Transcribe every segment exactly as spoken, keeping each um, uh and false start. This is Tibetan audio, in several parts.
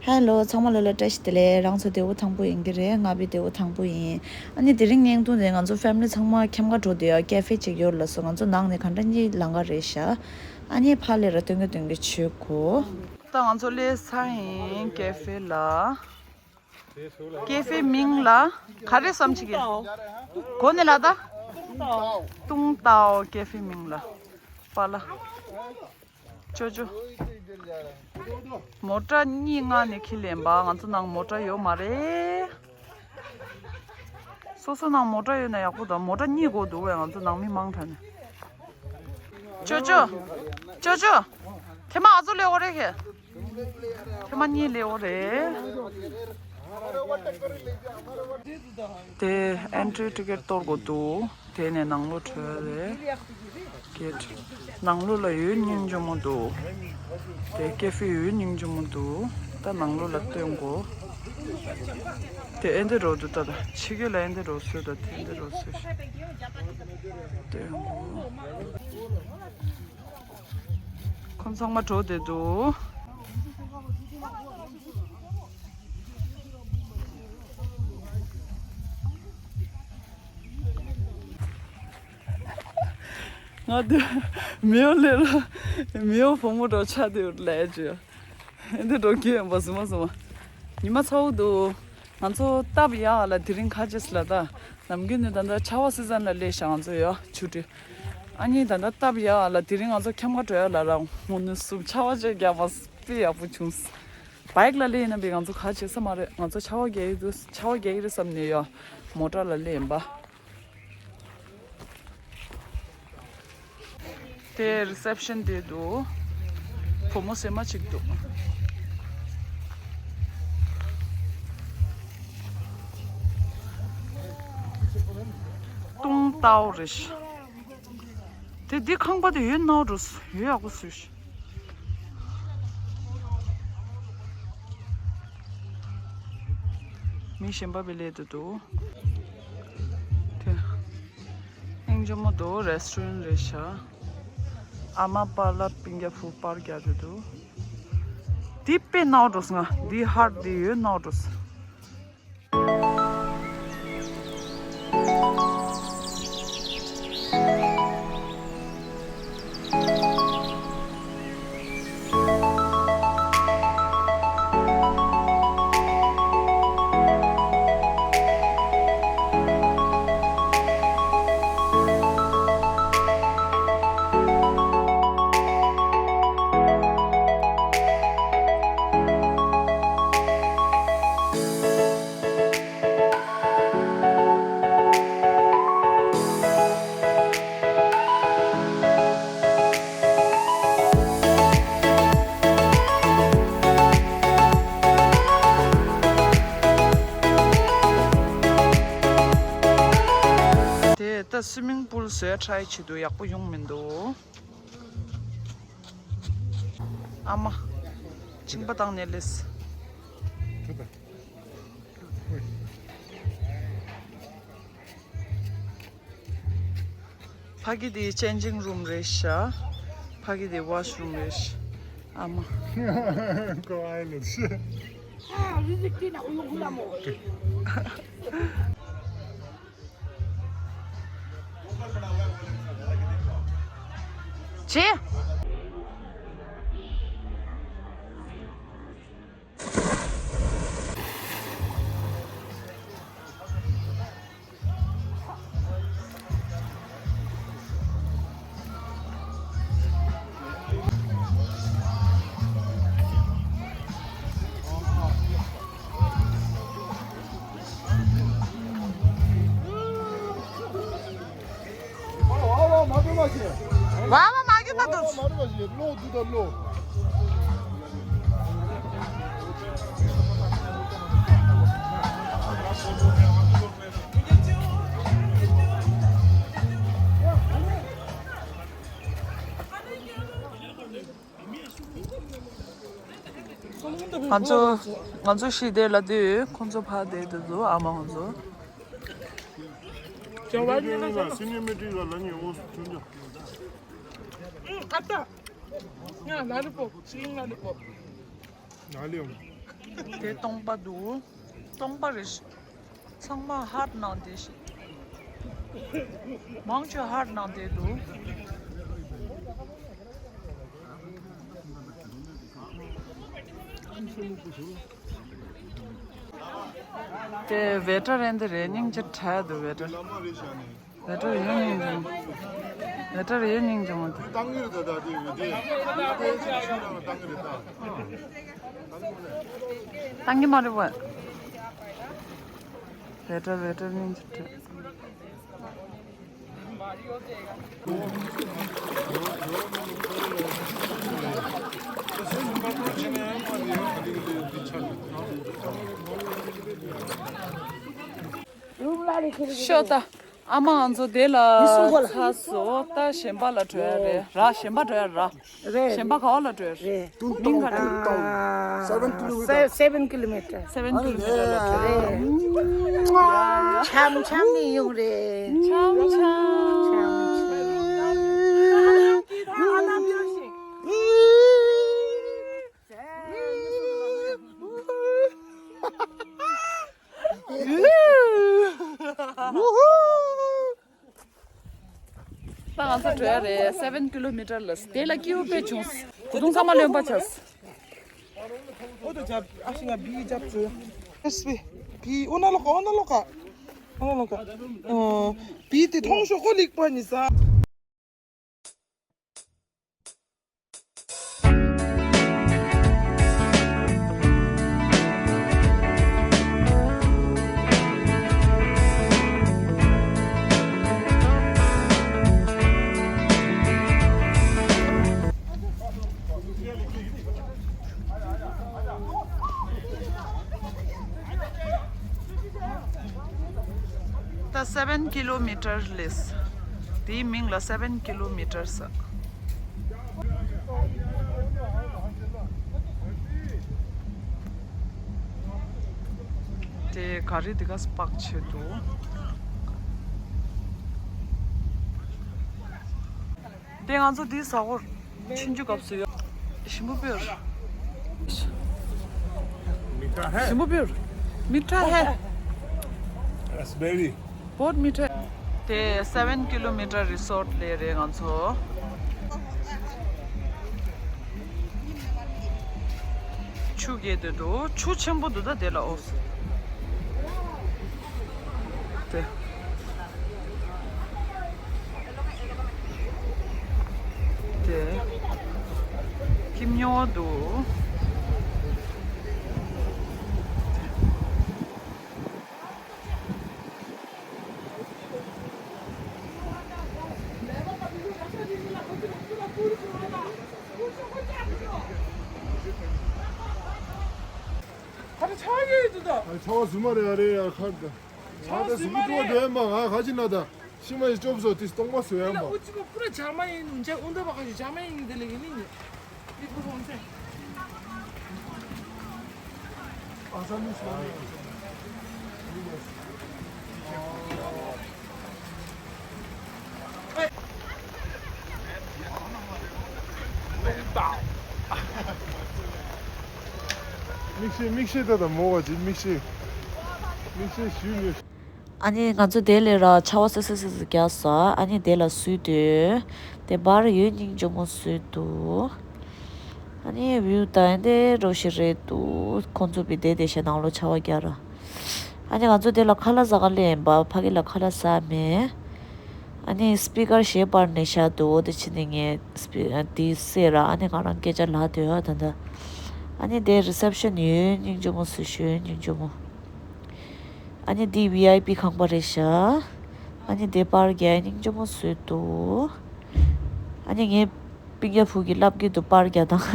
ཧེ་ལོ། ཚང་མ་ལ་ལ་བཀྲ་ཤིས་བདེ་ལེགས། རང་ཚོ་བདེ་པོ་ཐང་པོ་ཡིན་གྱི་རེད། ང་བི་བདེ་པོ་ཐང་པོ་ཡིན། ཨ་ནི་དེ་རིང་བརྙན་ཐུང་དེ་ང་ཚོ་ཕེ་མི་ལི་ཚང་མ་ཁྱམས་ཁ་འགྲོ་བསྡད་ཡ་ཀེ་ཧྥེ་ཅིག་ཡོད་ལབ་སོང་། ང་ཚོ་ནང་ནས་ག་འདྲ་གཉིད་ལང་ག་རེད་ཤག་ཨ་ནི་ཕར་ལས་ར་སྟོན་གི་སྟོན་གི་བྱེད་དགོས། ད་ང་ཚོ་སླེབས་ཚར་ཡིན་ཀེ་ཧྥེ་ལ། ཀེ་ཧྥེ་མིང་ལ་ག་རེ་བསམ་བྱེད་ཀྱི། གོ་ནས་ལ་ད། ཏུང་ཏའོ། ཀེ་ཧྥེ་མིང་ལ། པ་ལ། ཅོ་ཅོ། མོ་ཊ་གཉིས་མངགས་ནས་ཁྱེར་ལེན་པ། ང་ཚོ་ནང་མོ་ཊ་ཡོད་མ་རེད། སོ་སོ་ནང་མོ་ཊ་ཡོད་ན་ཡག་པོ་འདུག་མོ་ཊ་གཉིས་དགོས་འདུག་བས། ང་ཚོ་ནང་མི་མང་དྲགས་ནས། ཅོ་ཅོ། ཅོ་ཅོ། ཐེངས་མ་ཨ་ཚོ་ལེ་འོ་རེ་ཁེ། ཐེངས་མ་གཉིས་ལེ་འོ་རེ། དེ་ཨེན་ཊི་རི་ཊི་ཀེ་ཊི་གཏོར་དགོས་འདུག་དེ་ནས་ནང་ལོགས་འགྲོ་ཡ་རེད། གེ་ཊི། ནང་ལོགས་ལ་ཡོད་སྙིང་རྗེ་མོ་འདུག་དེ་ཀེ་ཧྥེ་ཡོད་སྙིང་རྗེ་མོ་འདུག་ད་ནང་ལོགས་ལ་སྟོན་དགོས། དེ་ཨེ་འདི་རོ་འདུག་ད་ད་ཕྱི་རྒྱལ་ལ་ཨེ་འདི་རོ་བཟོས་དང་དེ་ཨེ་འདི་རོ་བཟོས། སྟོན་དགོས། ཁོང་ཚང་མ་འགྲོ་བསྡད་འདུག་ང་དེ་མི་ཡོ་ལེ་ར་མི་ཡོ་བུ་མོ་འགྲོ་ཆ་དེ་ལས་བརྗོད། འདི་འགྲོ་རྒྱུ་ཡིན་པ་གཟིགས་མ་གཟིགས་མ། ཉི་མ་ཚ་བོ་འདུག་ང་ཚོ་སྟབས་ཡག་ལ་དེ་རིང་ཁ་ཆེས་ལ་ད། ནམ་རྒྱུན་ནི་ད་ལྟ་ཆར་པ་སི་ཛན་ལ་སླེབས་ཤག་ང་ཚོ་ཡོ་ཆུ་ཊི། ཨ་ནི་ད་ལྟ་སྟབས་ཡག་ལ་དེ་རིང་ང་ཚོ་ཁྱམས་ཁ་འགྲོ་ཡ་ལ་ར་ངོ་ནི་སུབ་ཆར་པ་ཅིག་བརྒྱབ་པ་དཔེ་ཡག་པོ་བྱུང་། བའིག་ལ་སླེབས་ཡིན་ན་བི་ང་ཚོ་ཁ་ཆེ་ས་མ་རེད། ང་ཚོ་ཆར་པ་རྒྱག་གི་འདུག་ཆར་པ་རྒྱག་གི་རེད་བསམ་ནས་ཡོ་མོ་ཊ་ལ་སླེབས་ཡིན་པ། དེ་རི་སེབ་ཤན་དེ་འདུག་བུ་མོ་སེམས་མ་གཅིག་འདུག་ཏུང་ཏའོ་རེད་ཤག་དེ་འདི་ཁང་པ་དེ་ཡོད་ནའོ་འགྲོ། ཡོད་ཡག་པོ་བཟོས་ཤག་མི་གཞན་པ་བི་ལས་དུ་འདུག་དེ། སྙིང་རྗེ་མོ་འདུག་རེ་སི་ཊོ་རན་རེད་ཤག་ཨ་མ་པཱ་ལགས་སྤུན་ཀྱག་བུ་པར་རྒྱག་གི་འདུག་འདི་དཔེ་ནའོ་འགྲོ་སོང་། ང་འདི་ཧར་འདི་ཡོད་ནའོ་འགྲོ་སོང་། དེ་ད་སུའི་མིང་པུལ་བཟོས་ཊ་རའི་བྱེད་དུས་ཡག་པོ་ཡོང་མི་འདུག་ཨ་མ། གཅིན་པ་བཏང་ནས་སླེབས། ཕ་གི་དེ་ཅེན་ཇིང་རུམ་རེད་ཤག་ཕ་གི་དེ་ཝ་ཤི་རུམ་རེད་ཤག་ཨ་མ། ཀོ་ཨའི་ལེ་ཤི། ཅེ། ཝ་ཝ་མ་གྱོན་པ་ཞིག་ཝ་ཝ་མ་གྱོན་པ་འདུག་ཝ་ཝ་མ་གྱོན་པ་ཞིག་གློག་འདུག་ད་གློག་ང་ཚོ་ང་ཚོ་ཤི་དེ་ལ་དུས་ཁོང་ཚོ་ཕ་དེ་དུ་དུ་ཨ་མ་ཁོང་ཚོ། ཅང་བ་ཉེ་ན་ས་སི་ནི་མེ་ཏྲིག་ལ་ལ་ཉེ་འོ་སུ་ཐོན་ཀྱང་། ཨ་ཏ། ང་ལ་རི་པོ་ཅིང་ལ་རི་པོ། ན་ལེ་ཡོང་། དེ་སྟོང་པ་འདུག་སྟོང་པ་རེད། ཚང་མ་ཧར་ནང་དེ་ཞིག་མང་ཆེ་ཧར་ནང་དེ་འདུག་དེ་ཝེ་ཊར་རེད་འདི་རེད། སྙིང་རྗེ་ཁྲལ་འདུག་ཝེ་ཊར། ཝེ་ཊར་ཡོད་སྙིང་རྗེ་མོ། ཝེ་ཊར་ཡོད་སྙིང་རྗེ་མོ་འདུག་བཏང་གི་རེད་ད། ད་དེ་ཝེ་ཊར་ཏན་ཅིག་ཆུ་ནང་ལ་བཏང་གི་རེད་ད། བཏང་གི་མ་རེད་པ། ཝེ་ཊར་ཝེ་ཊར་སྙིང་རྗེ་ཁྲལ། ཤོག་ད། ཨ་མ་ང་ཚོ་དེ་ལ་ཚར་སོང་། ད་གཞན་པ་ལ་འགྲོ་ཡ་རེད། ར་གཞན་པ་འགྲོ་ཡ་ར། རེད། གཞན་པ་ག་བ་ལ་འགྲོ་ཡ་རེད། མིང་ག་རེ། སེ་བེན་ཀི་ལོ་མི་ཊར། སེ་བེན་ཀི་ལོ་མི་ཊར་ལ་འགྲོ་ཡ་རེད། འཆམ་འཆམ་ནས་ཡོང་རེད། འཆམ་འཆམ། ད་ང་ཚོ་འགྲོ་ཡ་རེད། སེ་བེན་ཀི་ལོ་མི་ཊར་ལ། དེ་ལ་སྐྱིད་པོ་དཔེ་བྱུང་། ད་དུང་ཚང་མ་རློན་པ་ཆགས། ཨོ་ད་ཅབ་ཨ་ཤི་ང་བི་ཅབ་ཅུ། ཨེས་བི་བི་ཨོ་ན་ལོ་ཀ་ཨོ་ན་ལོ་ཀ་ཨོ་ན་ལོ་ཀ། ཨོ་བི་དེ་མཐོང་ཤོག་ཨོ་ལིག་པ་ནི་ས། ད་སེ་བེན་ཀི་ལོ་མི་ཊར་ལས། དེའི་མིང་ལ་སེ་བེན་ཀི་ལོ་མི་ཊར་ཟེར། དེ་ག་རེ་འདི་ག་སྤག་ཆེ་འདུག་དེ་ང་ཚོ་འདི་ཟ་ཧོར་ཕྱིན་རྒྱུ་སྐབས་སུ་ཡོད། ཞིམ་པོ་པོར། ཞིམ་པོ་པོར། མི་ཁྲ་ཧེ། Raspberry། བོད་མི་ཁྲ། དེ་སེ་བེན་ཀི་ལོ་མི་ཊར་རི་སོརཊ་ལས་རེད་ང་ཚོ། ཆུ་རྒྱས་དེ་འདུག་ཆུ་ཆེན་པོ་འདུག་ད་དེ་ལ་ཨོ། དེ། དེ། ཁྱིམ་ཉོ་བ་འདུག་ཁ་ཆ་ཡོད་འདུག་ད། ཨ་ཆ་བ་ཟུ་མ་རེད་ཨ་རེད་ཡ་ཁ་ད། ཆ་བ་ཟུ་མ་རེད་མ་ང་ཁ་ཅི་ན་ད། ཤི་མ་ཡི་ཅོབ་བཟོ་དེ་སྟོང་པ་བཟོ་ཡ་མ། ཨུ་ཅི་པ་པུ་ར་ཇར་མ་ཡིན་ནུ་འཇའ་ཨུ་འདྲ་བ་ཁ་ཅི་ཇར་མ་ཡིན་ནི་དེ་ལས་ཡིན་ནི་ནི། ཡི་པུ་ཧོང་སེ། ཨ་ས་མི་སུ་ལ་ཡིན། མིག་ཤེལ་མིག་ཤེལ་ད་ད་མོ་བ་ཅི་མིག་ཤེལ། མིག་ཤེལ་ཞུས་མི། ཨ་ནི་ང་ཚོ་དེ་ལས་ར་ཆ་བ་སི་སི་སི་སི་རྒྱག་ས། ཨ་ནི་དེ་ལ་སུས་དུས་དེ་བར་ཡོད་སྙིང་རྗེ་མོ་སུས་འདུག་ཨ་ནི་བིའུ་ད་ཨེ་འདྲ་རོ་ཞིག་རེད་འདུག་ཁོང་ཚོ་བི་དེ་དེ་ཤ་ནང་ལོ་ཆ་བ་རྒྱག་ར། ཨ་ནི་ང་ཚོ་དེ་ལ་ཁ་ལག་ཟ་ག་སླེབས་ཡིན་པ། ཕ་གི་ལ་ཁ་ལག་ཟ་མེད། ཨ་ནི་སི་པི་ཀར་ཞེ་པར་ནས་བཞག་འདུག་འོ་དེ་ཕྱི་ནས་ངས་སི་པི་ཨ་དེ་བསད་ར། ཨ་ནི་ང་རང་སྐད་ཆ་ལབ་སྡོད་ཨ་ད་ད། ཨ་ནི་དེ་རི་སེབ་ཤན་ཡོད་སྙིང་རྗེ་མོ་སུ་ཞོན་སྙིང་རྗེ་མོ། ཨ་ནི་འདི་ཝི་ཨའི་པི་ཁང་པ་རེད་ཤག་ཨ་ནི་དེ་པར་རྒྱག་སྙིང་རྗེ་མོ་བཟོས་འདུག་ཨ་ནི་ངའི་སྤུན་ཀྱག་བུ་གིས་ལབ་ཀྱི་འདུག་པར་རྒྱག་དང་།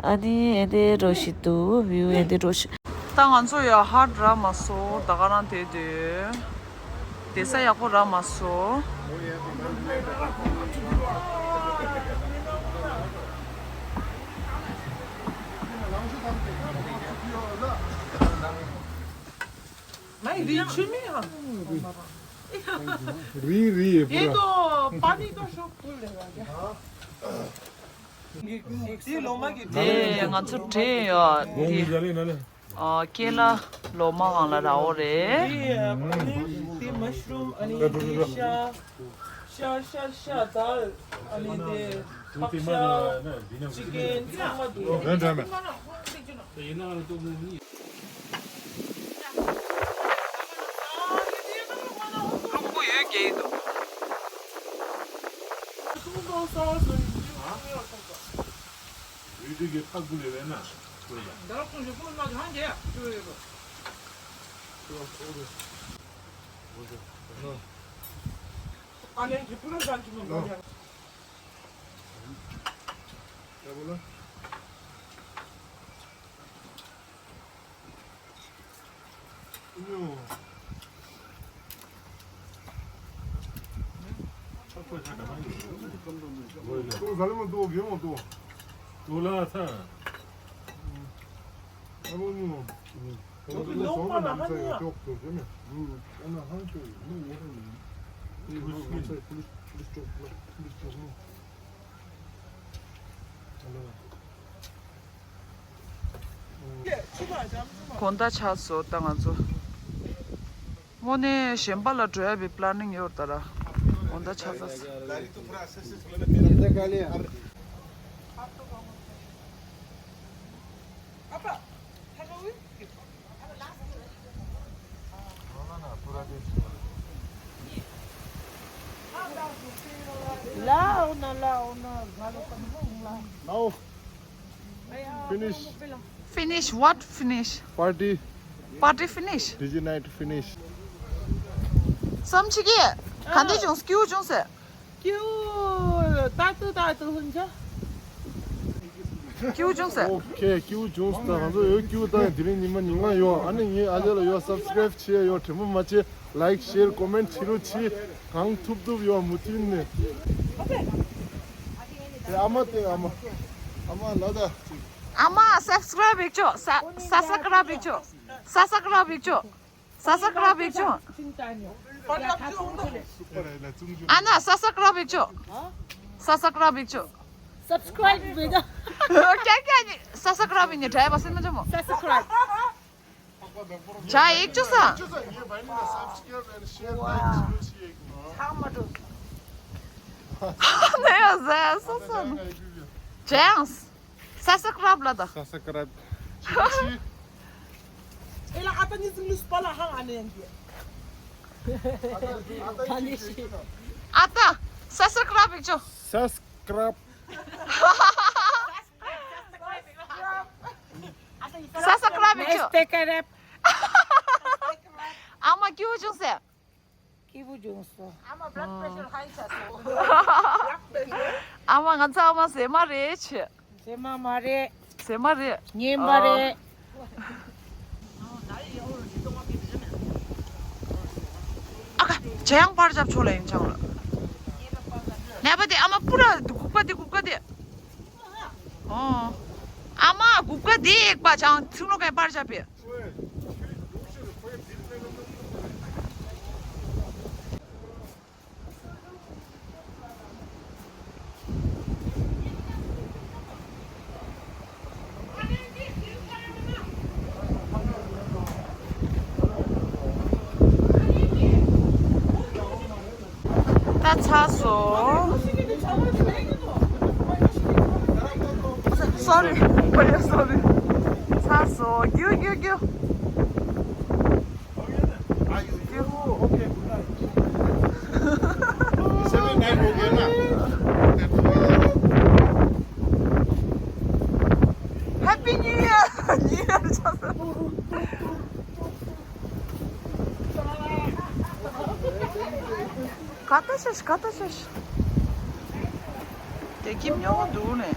ཨ་ནི་ཨེ་འདྲ་རོ་ཞིག་འདུག་བིའུ་ཨེ་འདྲ་རོ་ཞིག་ད་ང་ཚོ་ཡ་ཧར་རག་མ་སོང་། ད་ག་རང་དེ་དུས་བསྡད་ས་ཡག་པོ་རག་མ་སོང་། नहीं, रील छुमी हाँ। री री है ये पूरा। तो पानी का शौक फुल रहेगा क्या? དེ་ལོ་མ་གི་དེ་ང་ཚོ་དྲན་ཡོད་དེ། ཨ་ཀེ་ལ་ལོ་མ་གང་ལ་ར་འོ་རེད། དེ་དེ་མ་ཤ་རུམ། ཨ་ནི་དེ་ཤ་ཤ་ཤ་ཤ་དལ། ཨ་ནི་དེ་ཕག་ཤ་ཅི་ཀེན་ཚང་མ་འདུག་ཀྲུང་གོ་ཡོད་རྒྱ་ཡིན་འདུག་ཡུལ་དུས་ཀྱི་ཕ་ཀུ་ལེ་བས་ན། དགོང་དག་ཆགས་སོང་ད་ང་ཚོ། དངོས་གནས་གཞན་པ་ལ་འགྲོ་ཡ་པའི་པི་ལ་ནིང་ཡོད་རེད་ད་ར། དགོང་དག་ཆགས་ཚར་སོང་། Finish. Finish what finish? Party. Party finish. D J night finish. བསམ་ཆི་གི། ག་འདི་བྱུང་སྐྱིའུ་བྱུང་ཟེར། སྐྱིའུ་ཏག་ཏུ་ཏག་ཏུ་ཧུན་ཆ། སྐྱིའུ་བྱུང་ཟེར། ཨོ་ཁེ། སྐྱིའུ་བྱུང་ཟེར། ང་ཚོ་ཡོད་སྐྱིའུ་ཏག་དེ་རིང་ཉི་མ་ཉི་ལྔ་ཡོད། ཨ་ནི་ངའི་ཨ་ཅག་ལ་ཡོད། སབ་སི་ཀ་རེབ་བྱེད་ཡོད། དྲན་པ་མ་བརྗེད། ལའིག་ཤེར་ཀོ་མེན་བྱེད་རོགས་བྱེད། གང་ཐུབ་ཐུབ་ཡོད་མུ་མཐུད་ནས། དེ་ཨ་མ་དེ་ཨ་མ། ཨ་མ་ལ་ད། ཨ་མ་སབ་སི་ཀ་རེབ་བྱེད་ཆོག་ས་ས་ཀ་རེབ་བྱེད་ཆོག་ས་ས་ཀ་རེབ་བྱེད་ཆོག་ས་ས་ཀ་རེབ་བྱེད་ཆོག་ཨ་ན་ས་ས་ཀ་རེབ་བྱེད་ཆོག་ས་ས་ཀ་རེབ་བྱེད་ཆོག Subscribe བྱེད་ད། ཀྱ་ཀྱ་ནི་ས་ས་ཀ་རེབ་ནི་འདྲ་བ་སེམས་ན་ཅོ་མོ། Subscribe བྱ་ཡིག་ཅུ་ས། ཚང་མ་འགྲོ། ནས་ཟ་སོ་སོ། ཇེངས། ས་ས་ཀ་རེབ་ལ་ད། ས་ས་ཀ་རེབ། ཨེ་ལ་ཨ་ཏ་ནི་ཟིང་ལུས་པ་ལ་ཧང་ཨ་ནེ་ཡང་གི། ཨ་ཏ་ས་ས་ཀ་རེབ་བྱེད་ཆོག་ས་ས་ཀ་རེབ། ས་ས་ཀ་རེབ་བྱེད་ཆོག་ཨ་མ་སྐྱིའུ་བྱུང་ཟེར། སྐྱིད་པོ་བྱུང་སོང་། ཨ་མ་blood pressure high ཆགས་སོང་། ཨ་མ་ང་ཚོ་ཨ་མ་ཟེ་མ་རེད་ཆེ། ཟེ་མ་མ་རེད། ཟེ་མ་རེད། ངན་པ་རེད། ཨ་ཁ་ཇེ་ཡང་པར་རྒྱབ་ཆོག་ལ་ཡིན་ཅང་ལ། ནད་པ་དེ་ཨ་མ་པུ་ར་གུག་པ་དེ་གུག་པ་དེ། ཨོ། ཨ་མ་གུག་པ་དེ་ཡེག་པ་ཅང་ཚིག་ནོ་གའི་པར་རྒྱབ་པས། ད་ཚར་སོང་། སོ་རི། ཨོ་ཡ་སོ་རི། ཚར་སོང་། རྒྱུག་རྒྱུག་རྒྱུག Happy New Year! New Year ཆགས་སོང་། ག་ད་ཤེས་ག་ད་ཤེས། དེ་ཁྱིམ་ཉོ་འདུག་ནས།